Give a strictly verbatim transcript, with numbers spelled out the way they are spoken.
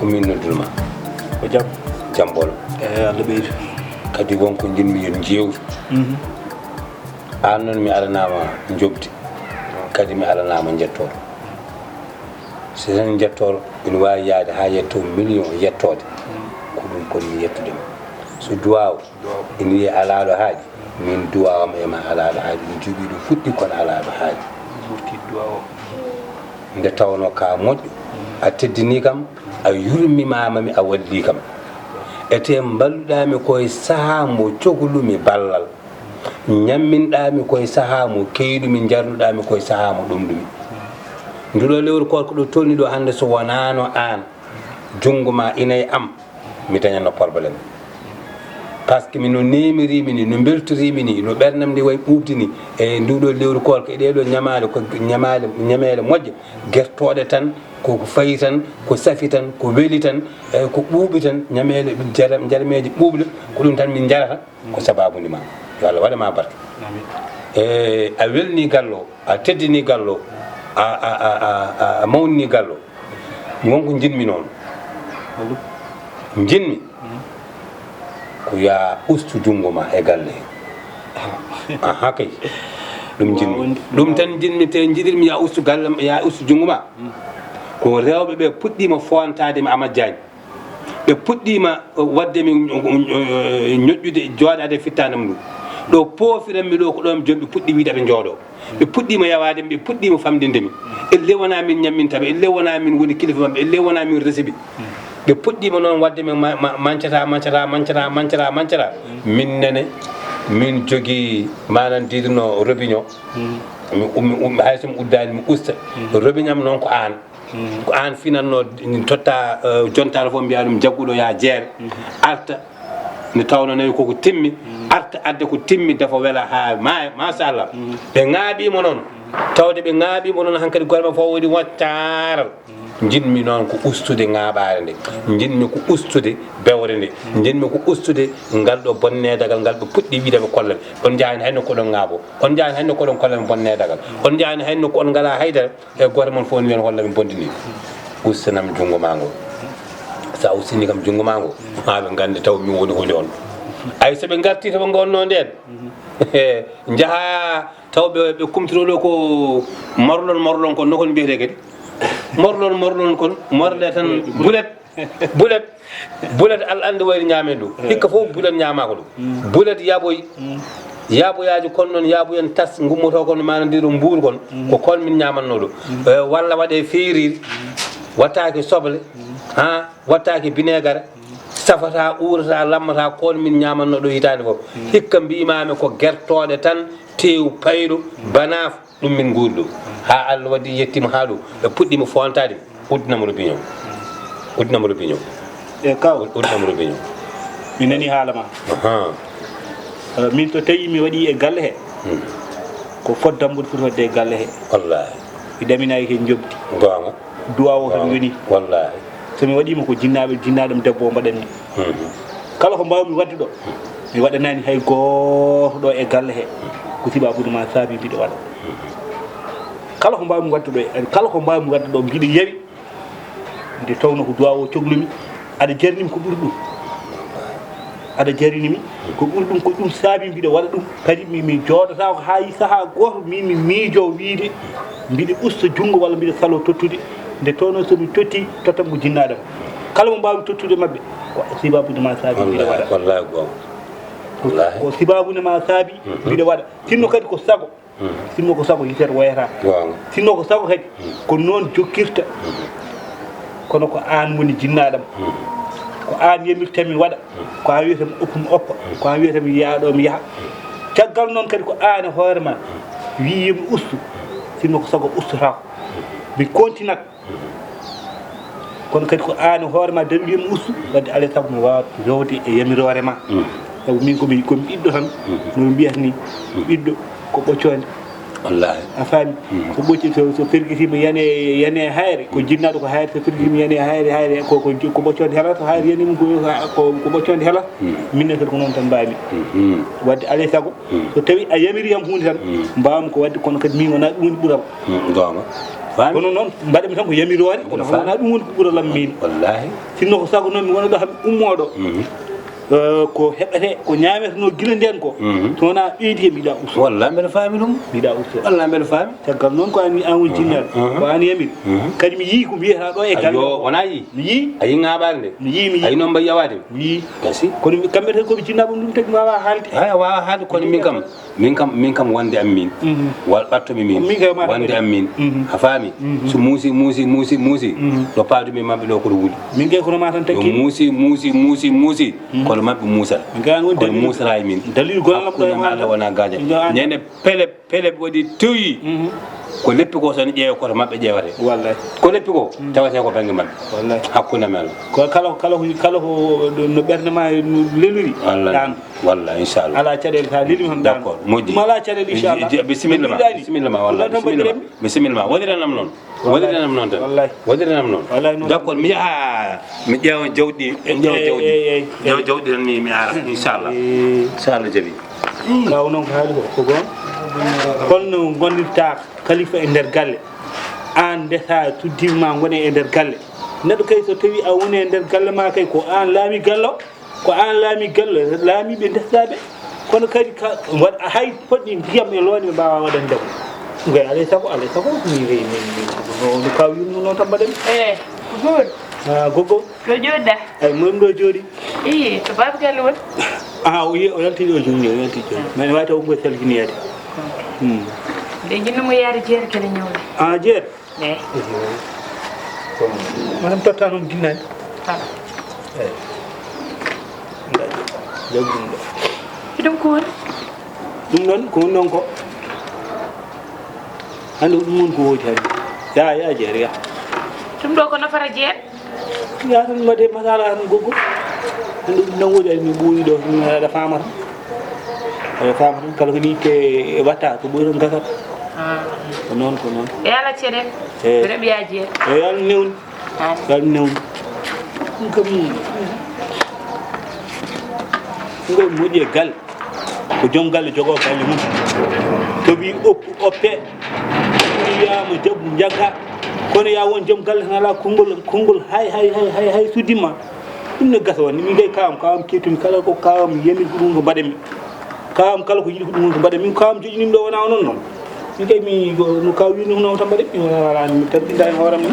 Min noddunma. Ko jam? Jam ɓolo. Eeyi, Allah ɓeydu. Kadi won ko njiɗmi yo en njeewtu. Mhm. Aan noon mi alanaama njoɓdi. Kadi mi alanaama njettoor. So tan njettoor ina waawi yahde haa yettoo million yettoode. Ko ɗum kon mi yettude ma. So duwaaw ina wiyee alaa ɗo haaɗi, min duwaaw am e ma alaa ɗo haaɗi. Mi jogii ɗo fuɗɗi kono alaa ɗo haaɗi. Nde tawnoo ka moƴƴo, a teddinii kam, a yurmimaama mi, a wallii kam. Etee mballuɗaa mi ko e sahaa mo cohlumi ballal. Ñamminɗaa mi ko e sahaa mo keyɗumi, njarnuɗaa mi ko e sahaa mo ɗomɗumi. Nduɗo lewru koorka ɗo tolni ɗo hannde, so wonaano aan, junngo ma ina e am, mi dañatno problème. Par ce que mi no neemiriimi ni, no mbeltoriimi ni, no ɓernam ndi wayi ɓuuɓde ni, e nduɗo lewru koorka, e ɗeɗo ñamaale, ko ñamaale, ñameele moƴƴe, gertooɗe tan, ko ko fayi tan, ko safi tan, ko weli tan, e ko ɓuuɓi tan, ñameele, jaram-, jarmeeje ɓuuɓɗe, ko ɗum tan min njarata. Ko sababu ni ma. Yo Allah waɗa ma barke. Amin. E, a welni gallo, a teddini gallo, a, a, a, a, a mawnini gallo. Won ko njiɗmi noon. Njiɗmi ko ya ustu junngo ma e galle he. Aha, kay. Ɗum njiɗmi. Ɗum tan njiɗmi, te njiɗirmi ya ustu galle, ya ustu junngo ma. Ko rewɓe ɓe puɗɗiima foontaade mi Amadou Diagne. Ɓe puɗɗiima, uh, waɗde mi, uh, uh, uh, ñoƴƴude, jooɗaade e fittaandu mum. Ɗo poofiranmi ɗo ko ɗoon jooni ɓe puɗɗi wiyde aɓe njooɗoo. Ɓe puɗɗiima yawaade mi, ɓe puɗɗiima famɗinde mi. Ellee wonaa min ñamminta ɓe, ellee wonaa min woni kilifa maɓɓe, ellee wonaa min resi ɓe. Ɓe puɗɗiima noon waɗde mi ma-, ma-, mancata, mancata, mancata, mancata, mancata. Min nene, min jogii manan diiduno robiño. Mi ummi, ummi, hay so mi uddaani, mi usta. Robiño am noon ko aan. Ko aan finatnoo, totta, eh, jontaare fof, mbiya ɗum jagguɗo yaa jeere. Arta, nde tawnoo nawi koko timmi, arta adda ko timmi, dafa wela haa maaya, machallah. Ɓe ŋaaɓiima noon, tawde ɓe ŋaaɓiima noon, hankadi golle maɓɓe fof waɗi waccaaral. Njiɗmi noon ko ustude ŋaaɓaare nde, njiɗmi ko ustude bewre nde, njiɗmi ko ustude ngal ɗo bonneedagal ngal ɓe puɗɗi wiide ɓe kolla mi. On njahaani hay nokku oɗon ŋaaɓoo, on njahaani hay nokku oɗon kolla mi bonneedagal, on njahaani hay nokku on ngalaa haydara. E gooto mon fof ne wiya, "Walla mi bonndini." Ustanam junngo maa ngoo. So a ustini kam junngo maa ngoo, maa ɓe nganndi taw mi woni holi on. Ay, so ɓe ngartii to ɓe ngonnoo ndeen, njaha taw ɓe, ɓe kumtotoo ɗo ko morlon, morlon kon, no kon mbiyetee kadi? Morlon, morlon kon, morle tan bulet. Bulet, bulet, Alla anndi wayri ñaamen ɗum. Hikka fof bulet ñaamaaka ɗum. Bulet yaboy, yaboyaaji kon noon, yaboyen tas, ngummotoo kon, maana ndiro mbuuru kon, ko kon min ñaamannoo ɗum. Eh, walla waɗee feeriiri, wattaake soble, ha, wattaake bineegar, safataa, uurataa, lammataa, kon min ñaamannoo ɗum hitaande fof. Hikka mbiimaami ko gertooɗe tan, teew payɗo, banaaf. Ɗum min nguuri ɗum. Haa Allah waɗi yettiima haa ɗum. Ɓe puɗɗiima foontaade mi. Uddinam robiño. Uddinam robiño. E kaw. Uddinam robiño. Mi nani haala ma. Ahan. Eh, min so tawii mi waɗii e galle he. Hmm. Ko fot dambude foti waɗde e galle he. Wallaahi. Mi ɗaminaaki he njoɓdi. Goonga. Duwaaw o tan woni. Wallaahi. So mi waɗiima ko jinnaaɓe, jinnaaɗo am debbo o mbaɗanmi. Mhm. Kala ko mbaawmi waɗde ɗo, mi waɗanaani hay gooto ɗo e galle he. Ko sibaabude ma saabi mbiɗa waɗa. Kala ko mbaawmi waɗde ɗo, kala ko mbaawmi waɗde ɗo, mbiɗa yawi. Nde tawnoo ko duwaaw o cohlumi, aɗa jarnimi ko ɓuri ɗum. Aɗa jarnimi ko ɓuri ɗum, ko ɗum saabi mbiɗa waɗa ɗum. Kadi mi, mi jooɗotaako haa yi sahaa gooto, mi, mi miijoo wiyde mbiɗa usta junngo walla mbiɗa saloo tottude. Nde tawnoo so mi tottii, tottam ko jinnaaɗo am. Kala mo mbaawmi tottude maɓɓe, ko sibaabude ma saabi mbiɗa waɗa. Wallaahi, wallaahi, goonga. Wallaahi. Ko sibaabude ma saabi mbiɗa waɗa. Sinno kadi ko sago. Hmm. Sinno ko sago, yitere woyataa. Goonga. Sinno ko sago kadi, hmm, ko noon jokkirta. Hmm. Kono ko aan woni jinnaaɗo am. Hmm. Ko aan yamirta mi waɗa. Hmm. Ko aan wiyata mi oppa mi oppa. Hmm. Ko aan wiyata mi yaha ɗo mi yaha. Hmm. Caggal noon kadi ko aan e hoore ma, hmm, wii yo mi ustu. Sinno ko sago ustotaako. Hmm. Mi kontinat. Kono kadi ko aan hoore ma dañi yo mi ustu, wadde alaa e sago mi waawat rewde e yamiroore ma. Mm. Sabu min ko mi, ko mi ɓiɗɗo tan, mm, no ɓe mbiyata ni, mm, ɓiɗɗo ko ɓoccoonde. Wallaahi. A faami? Mm. So ɓocci, so, so fergitiima yani, yani e hayre, ko jinnaaɗo ko hayre, so fergitiima yani e hayre, hayre ko, ko, ko ɓoccoonde helata, so hayre yani mum ko, ko, ko ɓoccoonde helata. Mm. Min ne kadi ko noon tan mbaawmi. Mm-hmm. Wadde alaa e sago, mm, so tawii a yamirii am huunde tan, mm, mbaawmi ko waɗde, kono kadi min wonaa ɗum woni ɓural. Mm, goonga. Faami. Kono noon, mbaɗa mi tan ko yamiroore, kono wonaa ɗum woni ko ɓura lam miin. Wallaahi. Sinno ko sago noon mi wona ɗo, hami ummooɗo. Mhm. Eh, ko heɓete, ko ñaametenoo gila ndeen ko. Mhm. So wonaa ɓeydi he mbiɗa usto. Wallaahi, mbeɗa faami ɗum. Mbiɗa usto. Wallaahi, mbeɗa faami. Caggal noon ko an, an woni jinnaɗo. Mhm. Ko an yamir. Mhm. Kadi mi yii ko mbiyata ɗo e galle. Yo, wonaa yii. Mi yii. A yii ŋaaɓaade nde? Mi yii, mi yii. A yii noon mbayi yawaade? Mi yii. Gasi. Kono mi, kamɓe tan ko ɓe jinnaaɓe ɗum tagi mi waawaa haalde. Aya, waawaa haalde, kono min kam, min kam, min kam wonde am min. Mhm. Wal ɓatto mi min. Min kay ma wonde am min. Mhm. A faami? Mhm. So muusi, muusi, muusi, muusi. Mhm. Ɗo paadu mi maɓɓe ɗo ko ɗo wuli. Min kay kono ma tan takki. Muusi, muusi, muusi, muusi. Mhm. Kono maɓɓe muusal. Min kay an woni kono dalil. Muusala e min. Dalil gollal hakkunde am Allah wona gaaja. Ñande pele, pele waɗi towi. Mhm. Ko leppi ko so ne ƴeewa koto maɓɓe ƴeewate. Wallahi. Ko leppi ko tawate ko bannge maɓɓe. Wallahi. Hakkunde men. Ko kala, kala ko, kala ko no ɓernde ma no lelori. Wallahi. Ɗan. Walla, inchallah. Alaa caɗeele, so a lelii tan. D'accord, moƴƴi. Ɗum alaa caɗeele, inchallah. Bisimilla ma, bisimilla ma, walla, bisimilla ma. Bisimilla ma, waɗiranam noon. Wallahi. Waɗiranam noon tan. Wallahi. Waɗiranam noon. Wallahi noon. D'accord, mi yaha, mi ƴeewa jawɗi, mi ƴeewa jawɗi. Eey, eey, eey. Ƴeewa jawɗi tan, mi, mi ara, inchallah. Eey. Inchallah, jaɓi. Kaaw noon ko haali ko, ko goonga. Holno ngondirta kalifa e nder galle? Aan ndesa, tuddii ma ngone e nder galle. Neɗɗo kay, so tawii a woni e nder galle ma kay, ko aan laami galle o. Ko aan laami galle, laamiiɓe ndesɗaa ɓe. Kono kadi ka, waɗ-, hay poɗɗi ndiyam e loone ɓe mbaawaa waɗande mo. Ɗum kay alay sago, alay sago, min kay, min, min, no, no kaaw yurmo noon tan mbaɗen. Eh, ko goonga. Ah, gogo. Ko jooɗɗaa? Ay, mo ɗum ɗo jooɗi. Ii, to baaba galle woni? Ah, o yi-, o yalti ɗo jooni, o yalti jooni. Ah. Mais wawi taw ko salkiniyaade. Hmm. Nde jinno mo yaade jeere kala ñawde. Ah, jeere? Eey. Madame totta noon ginnani. Ah. Eey. Jaggu ɗum ɗo. Ɗum ko woni? Ɗum noon, ko woni noon ko. Hannde ko ɗum woni ko woodi hannde. Ya, ya, jeere, ya. Ɗum ɗo ko nafara jeere? Ya tan mbaɗe masala tan gogo. Hannde ɗum nan woodi ay mi ɓooyi ɗo, mi aɗa faama tan. Aɗa faama tan, kala ko ni itte e watta, ko ɓooyi tan gasata. Ah. Ko noon, ko noon. E ala ceɗe. Eh. Reɓi ya jeere. Eh, yo Allah newnu. Ah. Yo Allah newnu. Ɗum kam, ɗum kam moƴƴi e galle. Ko joom galle jogoo galle mum. To wi oppu, oppe. Wiyaama jaɓu, njagga. Kono ya won joom galle tan alaa konngol, konngol hay, hay, hay, hay, hay suddima. Ɗum ne gasa wonde. Min kay kaawam, kaawam kettumi. Kala ko kaawam yamir ko ɗum ko mbaɗanmi. Kaawam kala ko yiɗi ko ɗum ko mbaɗanmi. Min kaawam joƴƴinimi ɗo wonaa onon noon. Min kay mi, ko no kaaw wiini hono tan mbaɗanmi. Mi wonaa, wonaa, mi tampinta e hooram ni.